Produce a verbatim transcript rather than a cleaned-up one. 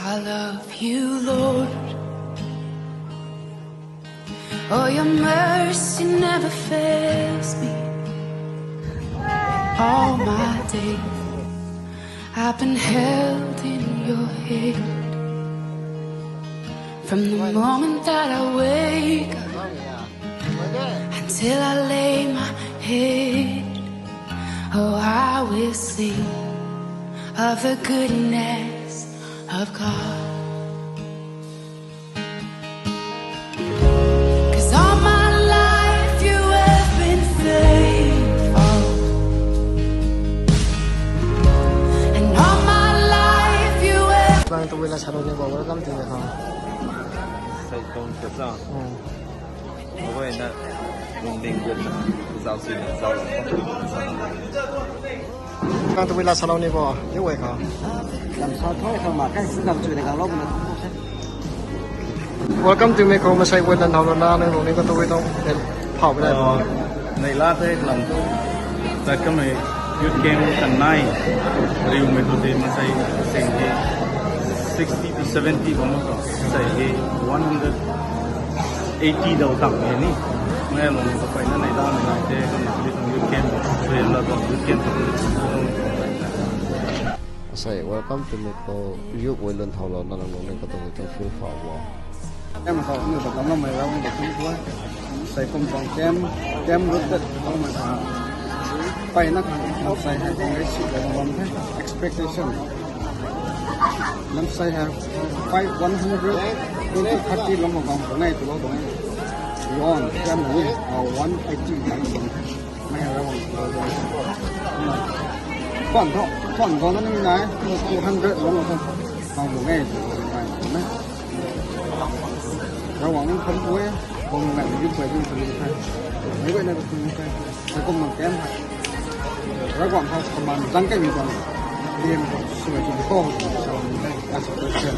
I love you, Lord. Oh, your mercy never fails me. All my days, I've been held in your hand. From the moment that I wake up until I lay my head, oh, I will sing of the goodness of God. 'Cause all my life you have been faithful, and all my life you have Bang tu wila salo ni bo, welcome to the home. Sai kong sa sa. Hmm. Avoina lungding gutna zauc si na zauc. Kang tu wila salo ni bo, you wake up. Lam sa thoi khang ma kai si lam chui na kang lo na. Welcome to Mekho, masai wela nau na nang lungding katuang tho. Then phau bela. Nei la te lam tu. Tat kamei youth camp kan nai. Riu mei tu te masai seng di sixty to seventy bam ko. Sai di one hundred eighty dau tang e ni. Mei lung ko pai na nei dau nei nai te kan na di tang youth camp. Sui la tang youth camp. Asai, welcome to Mekho. Youth wela nau lo na nang lungding katuang tho, feel free. Em ko ni ko tamla mei rau ni ko. Sai kum tang camp, camp route tat ko mei ko. Pai na kan sai hai kong rei si ko bam the. Expectation. Lam sai hai five, one hundred, twenty, thirty long ko bam ko ngai tu lo dong. Yon camp ni, ah, one eighty long ko bam the. Mei Ravguangc khou, khwan tho, khwan khou na ni nai, two hundred long khou, khang bu ngai, nai, nai. Ravguangc nang kham bu e, khang ngai, yu pai, yu pai, yu pai. Mei guay na yu pai. Sai kum nang ken ha. Ravguangc khou kaman zang kai mi tuang. Lian khou, sui ki ko, sa ni nai, as a Christian.